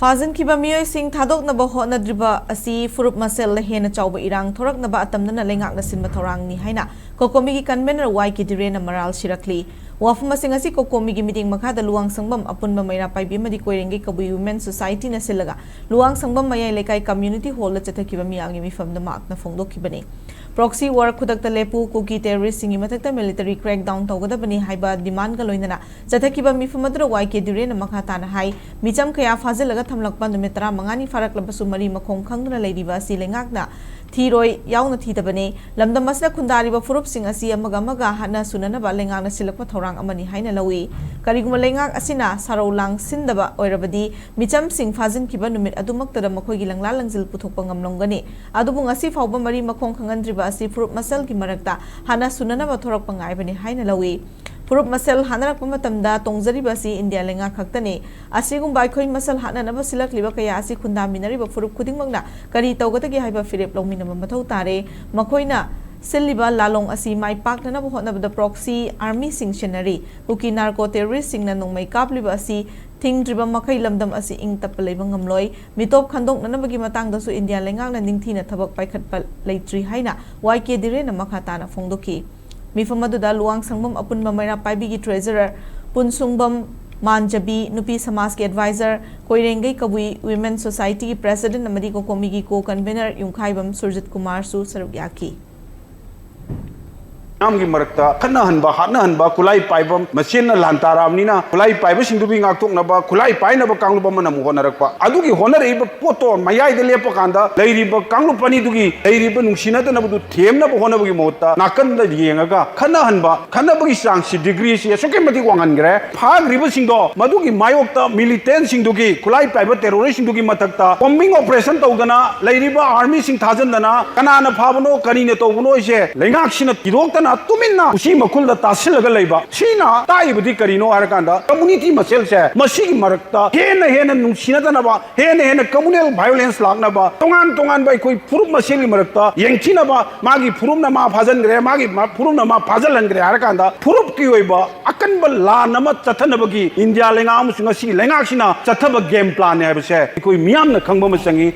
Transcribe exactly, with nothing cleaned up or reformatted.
ꯐꯥꯖꯤꯟꯈꯤꯕ ꯃꯤꯑꯣꯏꯁꯤꯡ ꯊꯥꯗꯣꯛꯅꯕ ꯍꯣꯠꯅꯗ꯭ꯔꯤꯕ ꯑꯁꯤ ꯐꯨꯔꯨꯞ ꯃꯁꯦꯜꯗ ꯍꯦꯟꯅ ꯆꯥꯎꯕ ꯏꯔꯥꯡ ꯊꯣꯔꯛꯅꯕ ꯑꯇꯝꯅꯅ ꯂꯩꯉꯥꯛꯅ ꯁꯤꯟꯕ ꯊꯧꯔꯥꯡꯅꯤ ꯍꯥꯏꯅ ꯀꯣꯀꯣꯃꯤꯒꯤ ꯀꯟꯚꯦꯅꯔ ꯋꯥꯏ ꯀꯦ ꯗꯤꯔꯦꯟꯅ ꯃꯔꯥꯜ ꯁꯤꯔꯛꯂꯤ꯫ ꯋꯥꯐꯝ ꯑꯁꯤꯡ ꯑꯁꯤ ꯀꯣꯀꯣꯃꯤꯒꯤ ꯃꯤꯠꯌꯦꯡ ꯃꯈꯥꯗ ꯂꯨꯋꯥꯡ ꯁꯪꯕꯝ ꯑꯄꯨꯟꯕ ꯃꯩꯔꯥ ꯄꯥꯏꯕꯤ ꯑꯃꯗꯤ ꯀꯣꯏꯔꯦꯡꯒꯩ ꯀꯕꯨꯏ ꯋꯤꯃꯦꯟ ꯁꯣꯁꯥꯏꯇꯤꯅ ꯁꯤꯜꯂꯒ ꯂꯨꯋꯥꯡ ꯁꯪꯕꯝ ꯃꯌꯥꯏ ꯂꯩꯀꯥꯏ ꯀꯝꯃ꯭ꯌꯨꯅꯤꯇꯤ ꯍꯣꯜꯗ ꯆꯠꯊꯈꯤꯕ ꯃꯤꯌꯥꯝꯒꯤ ꯃꯤꯐꯝꯗ ꯃꯍꯥꯛꯅ ꯐꯣꯡꯗꯣꯛꯈꯤꯕꯅꯤ꯫ ꯄ꯭ꯔꯣꯛꯁꯤ ꯋꯥꯔ ꯈꯨꯗꯛꯇ ꯂꯦꯞꯄꯨ, ꯀꯨꯀꯤ ꯇꯦꯔꯣꯔꯤꯁ꯭ꯠꯁꯤꯡꯒꯤ ꯃꯊꯛꯇ ꯃꯤꯂꯤꯇꯔꯤ ꯀ꯭ꯔꯦꯛꯗꯥꯎꯟ ꯇꯧꯒꯗꯕꯅꯤ ꯍꯥꯏꯕ ꯗꯤꯃꯥꯟꯒ ꯂꯣꯏꯅꯅ ꯆꯠꯊꯈꯤꯕ ꯃꯤꯐꯝ ꯑꯗꯨꯗ ꯋꯥꯏ ꯀꯦ ꯗꯤꯔꯦꯟꯅ ꯃꯈꯥ ꯇꯥꯅ ꯍꯥꯏ, ꯃꯤꯆꯝ ꯀꯌꯥ ꯐꯥꯖꯤꯜꯂꯒ ꯊꯝꯂꯛꯄ ꯅꯨꯃꯤꯠ ꯇꯔꯥꯃꯉꯥꯅꯤ ꯐꯥꯔꯛꯂꯕꯁꯨ ꯃꯔꯤ ꯃꯈꯣꯡ ꯈꯪꯗꯅ ꯂꯩꯔꯤꯕ ꯑꯁꯤ ꯂꯩꯉꯥꯛꯅ ꯊꯤꯔꯣꯏ ꯌꯥꯎꯅ ꯊꯤꯗꯕꯅꯤ꯫ ꯂꯝꯗꯝ ꯑꯁꯤꯗ ꯈꯨꯟꯗꯥꯔꯤꯕ ꯐꯨꯔꯨꯞꯁꯤꯡ ꯑꯁꯤ ꯑꯃꯒ ꯑꯃꯒ ꯍꯥꯠꯅ ꯁꯨꯅꯅꯕ ꯂꯩꯉꯥꯛꯅ ꯁꯤꯜꯂꯛꯄ ꯊꯧꯔꯥꯡ ꯑꯃꯅꯤ ꯍꯥꯏꯅ ꯂꯧꯏ꯫ ꯀꯔꯤꯒꯨꯝꯕ ꯂꯩꯉꯥꯛ ꯑꯁꯤꯅ ꯁꯥꯔꯧ ꯂꯥꯡꯁꯤꯟꯗꯕ ꯑꯣꯏꯔꯕꯗꯤ ꯃꯤꯆꯝꯁꯤꯡ ꯐꯥꯖꯤꯟꯈꯤꯕ ꯅꯨꯃꯤꯠ ꯑꯗꯨꯃꯛꯇꯗ ꯃꯈꯣꯏꯒꯤ ꯂꯪꯂꯥ ꯂꯪꯖꯤꯜ ꯄꯨꯊꯣꯛꯄ ꯉꯝꯂꯝꯒꯅꯤ꯫ ꯑꯗꯨꯕꯨ ꯉꯁꯤ ꯐꯥꯎꯕ ꯃꯔꯤ ꯃꯈꯣꯡ ꯈꯪꯍꯟꯗ꯭ꯔꯤꯕ ꯑꯁꯤ ꯐꯨꯔꯨꯞ ꯃꯁꯦꯜꯒꯤ ꯃꯔꯛꯇ ꯍꯥꯠꯅ ꯁꯨꯅꯅꯕ ꯊꯣꯔꯛꯄ ꯉꯥꯏꯕꯅꯤ ꯍꯥꯏꯅ ꯂꯧꯏ꯫ ꯐꯨꯔꯨꯞ ꯃꯁꯦꯜ ꯍꯥꯠꯅꯔꯛꯄ ꯃꯇꯝꯗ ꯇꯣꯡꯖꯔꯤꯕ ꯑꯁꯤ ꯏꯟꯗꯤꯌꯥ ꯂꯩꯉꯥꯛ ꯈꯛꯇꯅꯤ꯫ ꯑꯁꯤꯒꯨꯝꯕ ꯑꯩꯈꯣꯏ ꯃꯁꯦꯜ ꯍꯥꯠꯅꯅꯕ ꯁꯤꯜꯂꯛꯂꯤꯕ ꯀꯌꯥ ꯑꯁꯤ ꯈꯨꯟꯗꯥꯃꯤꯟꯅꯔꯤꯕ ꯐꯨꯔꯨꯞ ꯈꯨꯗꯤꯡꯃꯛꯅ ꯀꯔꯤ ꯇꯧꯒꯗꯒꯦ ꯍꯥꯏꯕ ꯐꯤꯔꯦꯞ ꯂꯧꯃꯤꯟꯅꯕ ꯃꯊꯧ ꯇꯥꯔꯦ꯫ ꯃꯈꯣꯏꯅ ꯁꯤꯜꯂꯤꯕ ꯂꯥꯂꯣꯡ ꯑꯁꯤ ꯃꯥꯏ ꯄꯥꯛꯅꯅꯕ ꯍꯣꯠꯅꯕꯗ ꯄ꯭ꯔꯣꯛꯁꯤ ꯑꯥꯔꯃꯤꯁꯤꯡ ꯁꯤꯟꯅꯔꯤ꯫ ꯀꯨꯀꯤ ꯅꯥꯔꯀꯣ ꯇꯦꯔꯣꯔꯤꯁ꯭ꯠꯁꯤꯡꯅ ꯅꯣꯡꯃꯩ ꯀꯥꯞꯂꯤꯕ ꯑꯁꯤ ꯊꯤꯡꯗ꯭ꯔꯤꯕ ꯃꯈꯩ ꯂꯝꯗꯝ ꯑꯁꯤ ꯏꯪ ꯇꯞꯄ ꯂꯩꯕ ꯉꯝꯂꯣꯏ꯫ ꯃꯤꯇꯣꯞ ꯈꯟꯗꯣꯛꯅꯅꯕꯒꯤ ꯃꯇꯥꯡꯗꯁꯨ ꯏꯟꯗꯤꯌꯥ ꯂꯩꯉꯥꯛꯅ ꯅꯤꯡꯊꯤꯅ ꯊꯕꯛ ꯄꯥꯏꯈꯠꯄ ꯂꯩꯇ꯭ꯔꯤ ꯍꯥꯏꯅ ꯋꯥꯏ ꯀꯦ ꯗꯤꯔꯦꯟꯅ ꯃꯈꯥ ꯇꯥꯅ ꯐꯣꯡꯗꯣꯛꯈꯤ꯫ ꯃꯤꯐꯝ ꯑꯗꯨꯗ ꯂꯨꯋꯥꯡ ꯁꯪꯕꯝ ꯑꯄꯨꯟꯕ ꯃꯩꯔꯥ ꯄꯥꯏꯕꯤꯒꯤ ꯇ꯭ꯔꯦꯖꯔꯔ ꯄꯨꯟꯁꯨꯡꯕꯝ ꯃꯥꯟꯖꯕꯤ, ꯅꯨꯄꯤ ꯁꯃꯥꯖꯀꯤ ꯑꯦꯗꯚꯥꯏꯖꯔ ꯀꯣꯏꯔꯦꯡꯒꯩ ꯀꯕꯨꯏ ꯋꯤꯃꯦꯟ ꯁꯣꯁꯥꯏꯇꯤꯒꯤ ꯄ꯭ꯔꯦꯁꯤꯗꯦꯟꯠ ꯑꯃꯗꯤ ꯀꯣꯀꯣꯃꯤꯒꯤ ꯀꯣ ꯀꯟꯚꯦꯅꯔ ꯌꯨꯝꯈꯥꯏꯕꯝ ꯁꯨꯔꯖꯤꯠ ꯀꯨꯃꯥꯔꯁꯨ ꯁꯔꯨꯛ ꯌꯥꯈꯤ꯫ ꯃꯤꯌꯥꯝꯒꯤ ꯃꯔꯛꯇ ꯈꯠꯅꯍꯟꯕ, ꯍꯥꯠꯅꯍꯟꯕ, ꯈꯨꯠꯂꯥꯏ ꯄꯥꯏꯕ ꯃꯁꯦꯟꯅ ꯂꯥꯟ ꯇꯥꯔꯛꯑꯕꯅꯤꯅ, ꯈꯨꯠꯂꯥꯏ ꯄꯥꯏꯕꯁꯤꯡꯗꯨꯒꯤ ꯉꯥꯛꯊꯣꯛꯅꯕ ꯈꯨꯠꯂꯥꯏ ꯄꯥꯏꯅꯕ ꯀꯥꯡꯂꯨꯞ ꯑꯃꯅ ꯑꯃꯨꯛ ꯍꯣꯠꯅꯔꯛꯄ꯫ ꯑꯗꯨꯒꯤ ꯍꯣꯠꯅꯔꯛꯏꯕ ꯄꯣꯠꯇꯣ ꯃꯌꯥꯏꯗ ꯂꯦꯞꯄ ꯀꯥꯟꯗ ꯂꯩꯔꯤꯕ ꯀꯥꯡꯂꯨꯞ ꯑꯅꯤꯗꯨꯒꯤ ꯂꯩꯔꯤꯕ ꯅꯨꯡꯁꯤꯅꯗꯅꯕꯗꯨ ꯊꯦꯝꯅꯕ ꯍꯣꯠꯅꯕꯒꯤ ꯃꯍꯨꯠꯇ ꯅꯥꯀꯟꯗ ꯌꯦꯡꯉꯒ ꯈꯠꯅꯍꯟꯕ, ꯈꯠꯅꯕꯒꯤ ꯆꯥꯡꯁꯤ, ꯗꯤꯒ꯭ꯔꯤꯁꯤ ꯑꯁꯨꯛꯀꯤ ꯃꯇꯤꯛ ꯋꯥꯡꯍꯟꯈ꯭ꯔꯦ꯫ ꯐꯥꯈ꯭ꯔꯤꯕꯁꯤꯡꯗꯣ ꯃꯗꯨꯒꯤ ꯃꯥꯌꯣꯛꯇ ꯃꯤꯂꯤꯇꯦꯟꯁꯤꯡꯗꯨꯒꯤ, ꯈꯨꯠꯂꯥꯏ ꯄꯥꯏꯕ ꯇꯦꯔꯣꯔꯤꯁ꯭ꯠꯁꯤꯡꯗꯨꯒꯤ ꯃꯊꯛꯇ ꯀꯣꯝꯕꯤꯡ ꯑꯣꯄꯔꯦꯁꯟ ꯇꯧꯗꯅ ꯂꯩꯔꯤꯕ ꯑꯥꯔꯃꯤꯁꯤꯡ ꯊꯥꯖꯤꯟꯗꯅ ꯀꯅꯥꯅ ꯐꯥꯕꯅꯣ, ꯀꯔꯤꯅ ꯇꯧꯕꯅꯣ ꯍꯥꯏꯁꯦ ꯂꯩꯉꯥꯛꯁꯤꯅ ꯊꯤꯗꯣꯛꯇꯅ ꯇꯨꯃꯤꯟꯅ ꯎꯆꯤ ꯃꯈꯨꯜꯗ ꯇꯥꯁꯤꯜꯂꯒ ꯂꯩꯕ꯫ ꯁꯤꯅ ꯇꯥꯛꯏꯕꯗꯤ ꯀꯔꯤꯅꯣ ꯍꯥꯏꯔꯀꯥꯟꯗ ꯀꯝꯃ꯭ꯌꯨꯅꯤꯇꯤ ꯃꯁꯦꯜꯁꯦ ꯃꯁꯤꯒꯤ ꯃꯔꯛꯇ ꯍꯦꯟꯅ ꯍꯦꯟꯅ ꯅꯨꯡꯁꯤꯅꯗꯅꯕ, ꯍꯦꯟꯅ ꯍꯦꯟꯅ ꯀꯝꯃ꯭ꯌꯨꯅꯦꯜ ꯚꯥꯏꯑꯣꯂꯦꯟꯁ ꯂꯥꯛꯅꯕ, ꯇꯣꯉꯥꯟ ꯇꯣꯉꯥꯟꯕ ꯑꯩꯈꯣꯏ ꯐꯨꯔꯨꯞ ꯃꯁꯦꯜꯒꯤ ꯃꯔꯛꯇ ꯌꯦꯡꯊꯤꯅꯕ, ꯃꯥꯒꯤ ꯐꯨꯔꯨꯞꯅ ꯃꯥ ꯐꯥꯖꯤꯟꯈ꯭ꯔꯦ, ꯃꯥꯒꯤ ꯃꯥ-, ꯐꯨꯔꯨꯞꯅ ꯃꯥ ꯐꯥꯖꯤꯜꯍꯟꯈ꯭ꯔꯦ ꯍꯥꯏꯔꯀꯥꯟꯗ ꯐꯨꯔꯨꯞꯀꯤ ꯑꯣꯏꯕ ꯑꯀꯟꯕ ꯂꯥꯟ ꯑꯃ ꯆꯠꯊꯅꯕꯒꯤ ꯏꯟꯗꯤꯌꯥ ꯂꯩꯉꯥꯛ ꯑꯃꯁꯨꯡ ꯉꯁꯤꯒꯤ ꯂꯩꯉꯥꯛꯁꯤꯅ ꯆꯠꯊꯕ ꯒꯦꯝ ꯄ꯭ꯂꯥꯟꯅꯤ ꯍꯥꯏꯕꯁꯦ ꯑꯩꯈꯣꯏ ꯃꯤꯌꯥꯝꯅ ꯈꯪꯕ ꯑꯃ ꯆꯪꯏ꯫